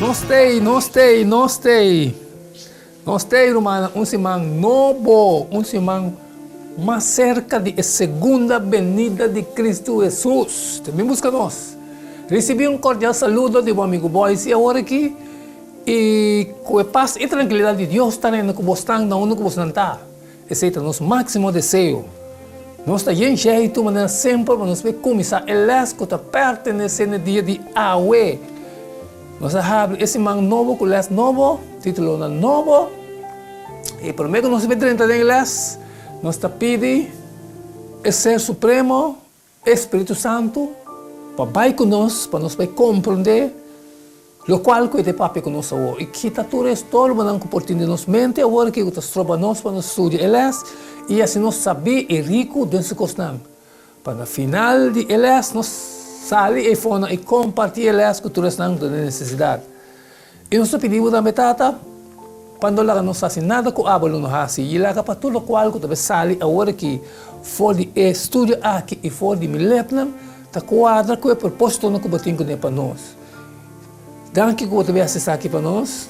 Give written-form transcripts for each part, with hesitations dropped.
Nos t'ei, nos t'ei, nos t'ei. Nos t'ei, rumannan, un siman nobo, un siman mas serka di e segunda benida di Kristu Hesus. Ta bin buska nos. Risibí un kordial saludo di bo amigu Boyce i awor aki, i ku e pas i trankilidat di Dios ta rena ku bo stan na unda ku bosonan ta. Esei ta nos máksimo deseo. Nos ta yen jeitu manera semper pa nos por kuminsá e lès ku ta pertenesé na e dia di awe. Nos a habri e siman nobo ku lès nobo, títulonan nobo. I promé ku nos por drenta den e lès, nos ta pidi e Ser Supremo, E Spiritu Santu pa bai ku nos pa nos bai komprondé lokual ku e ta papia ku nos awor i kita tur e estorbonan ku por tin den nos mente awor aki ku ta stroba nos pa nos studia e lès i hasi nos sabí i riku den su kosnan pa na final di e lès nos sali eifonan i kompartí e lès ku tur esnan ku ta den nesesidat. I nos ta pidi bo tambe, Tata, pa no laga nos hasi nada ku abo lo no hasi, i laga pa tur lokual ku ta bai sali awor aki for di e studio aki i for di mi lepnan ta kuadra ku e propósitonan ku bo tin kuné pa nos. Danki ku bo ta bai hasi esaki pa nos.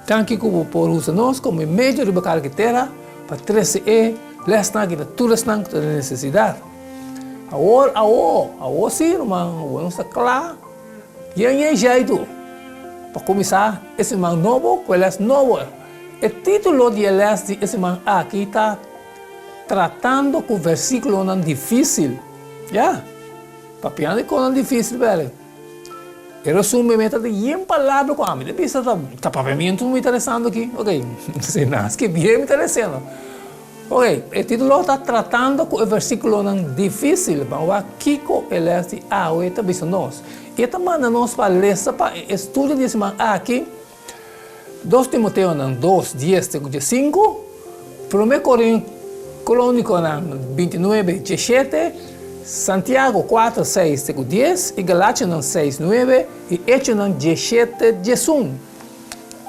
Danki ku bo por usa nos komo e medio riba kara ki tera pa trese e lèsnan aki na tur esnan ku ta den nesesidat. Awor, awor, awor sí, ruman, awor nos ta kla. Yen yen jeitu pa kuminsá e siman nobo ku e lès nobo. E título di e lès di e siman aki ta Tratando ku Versíkulonan Difísil. Ya, papiando di kosnan difísil bèlè. E resumen mi ta di yen palabra ku ami ta bisa ta ta papiamentu mi ta lesando aki. Oke, si nan skibié mi ta lesendo. Oke, e título ta Tratando ku e Versíkulonan Difísil. Ban wak kiko e lès di awe ta bisa nos. I e ta manda nos pa lesa pa e estudio di e siman aki, Dos Timoteonan dos, dies te ku diesinku, Promé Krónikonan bintinuebe, dieshete, Santiago kuater, seis te ku dies, i Galationan seis, nuebe, i Echonan dieshete, diesun.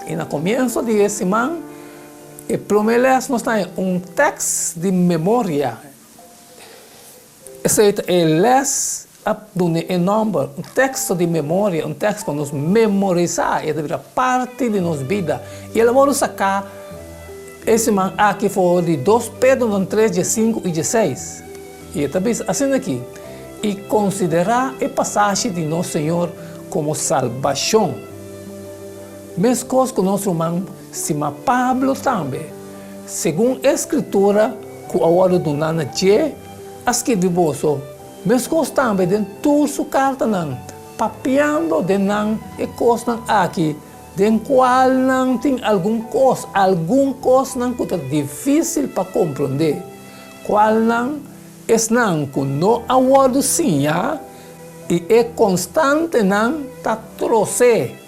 I na komienso di e siman, E promé lès nos ta haña un tèks di memoria. Esei ta e lès a duna e nòmber, un teksto di memoria, un tèks pa nos memorisá, i e ta bira parti di nos bida. I el a wòrdu saká e siman aki for di Dos Pedronan tres diesinku i dieseis. I e ta bisa asina aki, I konsiderá e pasashi di nos Señor komo salbashon, meskos ku nos ruman Sima Pablo tambe, segun e Skritura ku a wòrdu duná na dje, a skirbi boso, meskos tambe den tur su kartanan, papiando den nan e kosnan aki, den kualnan tin algun kos, algun kosnan ku ta difísil pa komprondé, kualnan esnan ku no a wòrdu siñá i e konstantenan ta trosé.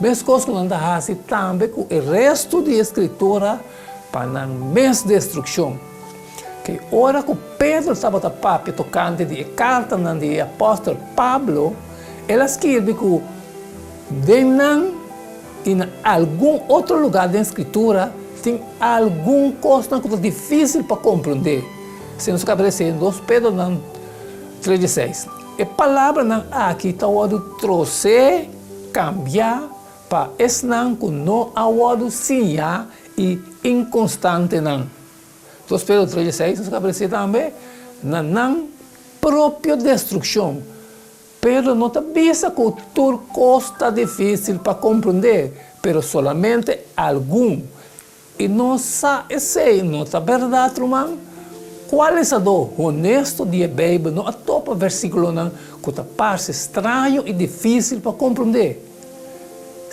Meskos ku nan ta hasi tambe ku e restu di e Skritura pa nan mes destrukshon. Ki ora ku Pedro tabata papia tokante di e kartanan di e apòstel Pablo, el a skirbi ku den nan i na algun otro lugá den Skritura tin algun kosnan ku ta difísil pa komprondé. Esei nos a kaba di lesa den Dos Pedronan tres dieseis. E palabranan aki ta wòrdu trosé. Kambia pa esnan ku no a wòrdu siñá i inkonstantenan. Dos Pedro tres dieseis nos a kabr'esei tambe, na nan propio destrukshon. Pedro no ta bisa ku tur kos ta difísil pa komprondé, pero solamente algun. I nos sa esei no ta bèrdat, ruman? Kua lesadó honesto di e Beibel no a topa versíkulonan ku ta parse straño i difísil pa komprondé?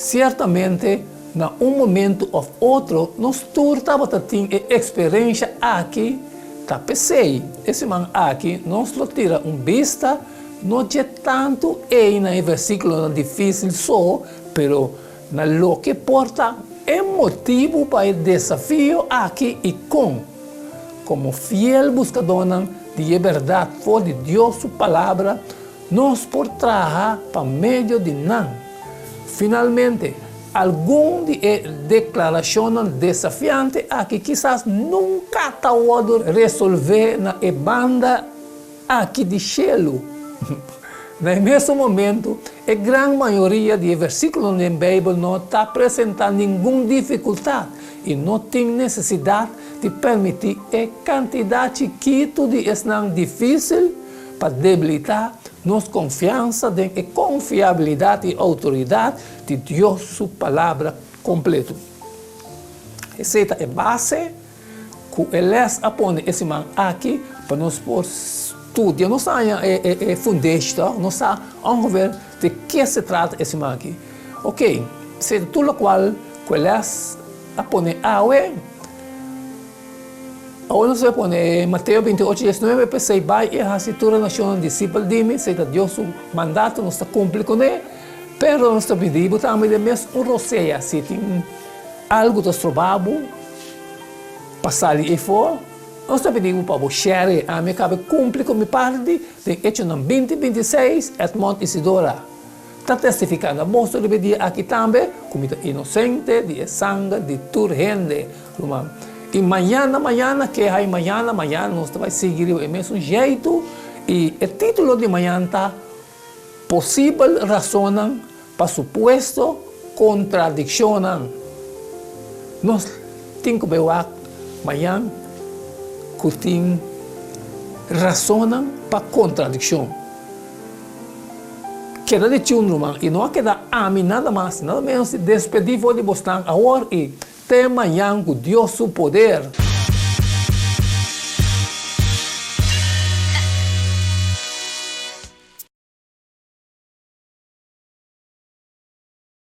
Siertamente, na un momentu òf otro nos tur tabata tin e eksperensha aki. Ta p'esei, e siman aki nos lo tira un bista no dje tantu ei na e versíkulonan difísil so, pero Na loke por ta e motibu pa e desafio aki i kon, komo fiel buskadónan di e bèrdat for di Dios su Palabra, nos por traha pa medio di nan. Finalmente, algun di e deklarashonnan desafiante aki kisas nunka ta wòrdu resolvé na e banda aki di shelu. Na e mesun momento, e gran mayoria di e versíkulonan den Beibel no ta presentá ningun difikultat i no tin nesesidat di permití e kantidat chikitu di esnan difísil pa debilitá nos konfiansa den e konfiabilidat i outoridat di Dios su Palabra kompletu. Esei ta e base Ku e les a pone e siman aki pa nos por studia, nos a haña e fundeshi tòg, nos sa ongeveer di ke se trata e siman aki. Ok, esei ta tur lokual ku e les a pone awe. Awe nos a pone Mateo 28, 19, P'esei bai i hasi tur e nashonnan disipel di mi, esei ta Dios su mandato, nos ta kumpli kuné, pero nos ta pidi bo tambe den mes un rosea si tin algu ta stroba bo. Pa sali efo, nos ta pidi bo pa bo share. Ami a kaba kumpli ku mi parti den Echonan binti 26, Edmond Isidora ta testifiká na boso riba e dia aki tambe ku mi ta inosente di e sanger di tur hende, ruman. I mañana, mañana, ke hai mañana, mañana nos ta bai sigui riba e mesun jeitu i e título di mañana ta Posibel rasonnan pa supuesto kontradikshonnan. Nos tin ku bai wak mañan ku tin rasonnan pa kontradikshon. Keda di tjun ruman i no a keda ami nada mas nada menos di despedí for di bosnan awor i te mañan ku Dios su poder.